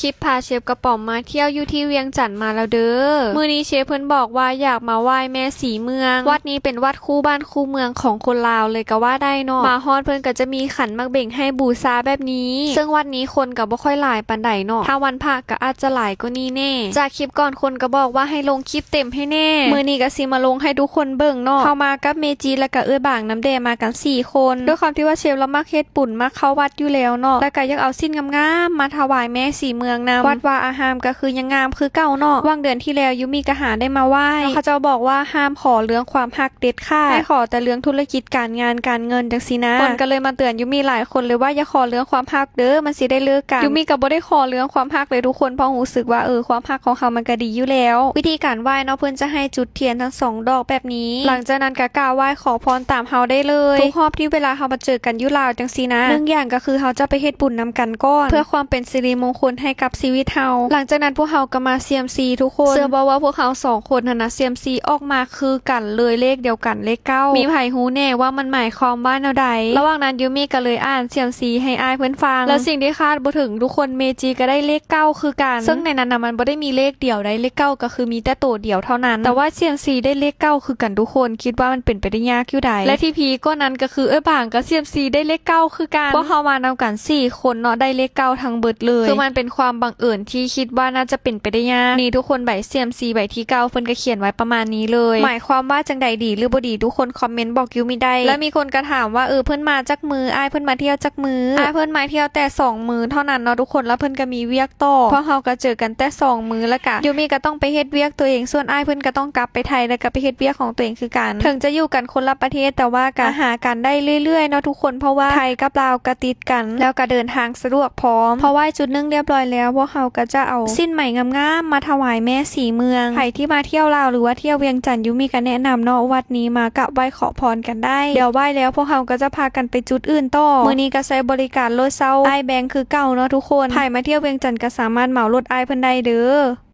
ຄລິບພາເຊຟກະປອມມາທ່ຽວຢູ່ທີ່ວຽງຈັນມາແລ້ວເດີ. ມື້ນີ້ເຊຟເພິ່ນບອກວ່າຢາກມາໄຫວ້ແມ່ສີເມືອງ. ວັດນີ້ເປັນວັດຄູ່ບ້ານຄູ່ເມືອງຂອງຄົນລາວເລີຍກະວ່າໄດ້ເນາະ. ມາຮອດເພິ່ນກະຈະມີຂັນໝາກເບັງໃຫ້ບູຊາແບບນີ້. ເຊິ່ງວັດນີ້ຄົນກະບໍ່ຄ່ອຍຫຼາຍປານໃດເນາະ. ຖ້າວັນພະກະອາດຈະຫຼາຍກວ່ານີ້ແນ່. ຈາກຄລິບກ່ອນຄົນກະບອກວ່າໃຫ້ລົງຄລິບເຕັມໃຫ້ແນ່. ມື້ນີ້ກະຊິມາລົງໃຫ້ທຸກຄົນເບິ່ງເນາະ. ເຮົາມາກັບເມຈິ ແລະກະເອື້ອຍບາງນຳແດ່ ມາກັນສີ່ຄົນ. ດ້ວຍຄວາມທີ່ວ່າເຊຟລາວມັກເຮັດ ປຸນມາເຂົ້າວັດຢູ່ແລ້ວເນາະ ແລ້ວກະຢາກເອົາສິ່ງງາມໆມາຖວາຍແມ່ສີເມືອງນຳ. ວັດວາອາຮາມກະຄືຍັງງາມຄືເກົ່າເນາະ. ຫວ່າງເດືອນທີ່ແລ້ວ ຢູມິກະຫາໄດ້ມາໄຫວ້. ເຂົາເຈົ້າບອກວ່າຫ້າມຂໍເລື່ອງຄວາມຮັກເດັດຂາດ, ໃຫ້ຂໍແຕ່ເລື່ອງທຸລະກິດການງານການເງິນຈັ່ງຊີ້ນະ. ຄົນກະເລີຍມາເຕືອນຢູມິຫຼາຍຄົນເລີຍວ່າ ຢ່າຂໍເລື່ອງຄວາມຮັກເດີ ມັນຊິໄດ້ເລີກກັນ. ຢູມິກະບໍ່ໄດ້ຂໍເລື່ອງຄວາມຮັກເລີຍທຸກຄົນ ເພາະຮູ້ສຶກວ່າ ເອີ ຄວາມຮັກຂອງເຮົາມັນກະດີຢູ່ແລ້ວ. ວິທີການໄຫວ້ເນາະ ເພິ່ນຈະໃຫ້ຈຸດທຽນທັງສອງດອກແບບນີ້. ຫຼັງຈາກນັ້ນກະກ່າວໄຫວ້ຂໍພອນຕາມເຮົາໄດ້ເລີຍ. ທຸກຮອບທີ່ເວລາເຮົາມາເຈີກັນຢູ່ລາວຈັ່ງຊີ້ນະ ໜຶ່ງຢ່າງກະຄືເຮົາຈະໄປເຮັດບຸນນຳກັນກ່ອນ ເພື່ອຄວາມເປັນສິລິມົງຄົນໃຫ້ກັບຊີວິດເຮົາ. ຫຼັງຈາກນັ້ນພວກເຮົາກະມາສ່ຽມຊີທຸກຄົນ. ເຊື່ອບໍ່ວ່າພວກເຮົາສອງຄົນຫັ້ນນະ ສ່ຽມຊີອອກມາຄືກັນເລີຍ ເລກດຽວກັນ ເລກເກົ້າ. ມີໃຜຮູ້ແນ່ວ່າມັນໝາຍຄວາມວ່າແນວໃດ? ລະຫວ່າງນັ້ນ ຢູມິກະເລີຍອ່ານສ່ຽມຊີໃຫ້ອ້າຍເພິ່ນຟັງ. ແລ້ວສິ່ງທີ່ຄາດບໍ່ເຖິງ ທຸກຄົນ ເມຈິກະໄດ້ເລກເກົ້າຄືກັນ. ເຊິ່ງໃນນັ້ນນະ ມັນບໍ່ໄດ້ມີເລກ ດຽວໄດ້ ເລກເກົ້າກະຄືມີແຕ່ໂຕດຽວເທົ່ານັ້ນ. ແຕ່ວ່າສ່ຽມຊີໄດ້ເລກເກົ້າຄືກັນທຸກຄົນ ຄິດວ່າມັນເປັນໄປໄດ້ຍາກຢູ່ໃດ. ແລະທີ່ພີກກວ່ານັ້ນກະຄືເອື້ອຍບາງກະສ່ຽມຊີໄດ້ເລກເກົ້າຄືກັນ. ພວກເຮົາມານຳກັນສີ່ຄົນເນາະ ໄດ້ເລກເກົ້າທັງເບິດເລີຍ. ຄືມັນເປັນຄວາມບັງເອີນທີ່ຄິດວ່າໜ້າຈະເປັນໄປໄດ້ຍາກ. ນີ້ທຸກຄົນ ໃບສ່ຽມຊີໃບທີເກົ້າ ເພິ່ນກະຂຽນໄວ້ປະມານນີ້ເລີຍ. ໝາຍຄວາມວ່າຈັ່ງໃດ ດີຫຼືບໍ່ດີ ທຸກຄົນຄອມເມັນບອກຢູມິໄດ້. ແລະມີຄົນກະຖາມວ່າ ເອີ ເພິ່ນມາຈັກມື້ ອ້າຍເພິ່ນມາທ່ຽວຈັກມື້? ອ້າຍເພິ່ນມາທ່ຽວແຕ່ສອງມື້ເທົ່ານັ້ນເນາະທຸກຄົນ ແລ້ວເພິ່ນກະມີວຽກ ຕໍ່ ພວກເຮົາກະເຈີກັນແຕ່ສອງມື້ ແລ້ວກະຢູມິກະຕ້ອງໄປເຮັດວຽກຕົວເອງ ສ່ວນອ້າຍເພິ່ນກະຕ້ອງກັບໄປໄທ ແລ້ວກະໄປເຮັດວຽກຂອງຕົວເອງຄືກັນ. ເຖິງຈະຢູ່ກັນຄົນລະປະເທດ ແຕ່ວ່າກະຫາກັນໄດ້ເລື້ອຍໆເນາະທຸກຄົນ ເພາະວ່າໄທກັບລາວກະຕິດກັນ ແລ້ວກະເດີນທາງສະດວກພ້ອມ. ພໍໄຫວ້ຈຸດໜຶ່ງລຽບລ້ອຍແລ້ວ ພວກເຮົາກະຈະເອົາສິ້ນໄໝງາມໆມາຖວາຍແມ່ສີເມືອງ. ໃຜທີ່ມາທ່ຽວລາວ ຫຼືວ່າທ່ຽວວຽງຈັນ ຢູມິກະແນະນຳເນາະ ວັດນີ້ມາກາບໄຫວ້ຂໍພອນກັນໄດ້. ດຽວໄຫວ້ແລ້ວພວກເຮົາກະຈະພາກັນໄປຈຸດອື່ນຕໍ່. ມື້ນີ້ກະໃຊ້ບໍລິການລົດເຊົ່າອ້າຍແບງຄືເກົ່າເນາະທຸກຄົນ. ໃຜມາທ່ຽວວຽງຈັນກະສາມາດເໝົາລົດອ້າຍເພິ່ນໄດ້ເດີ.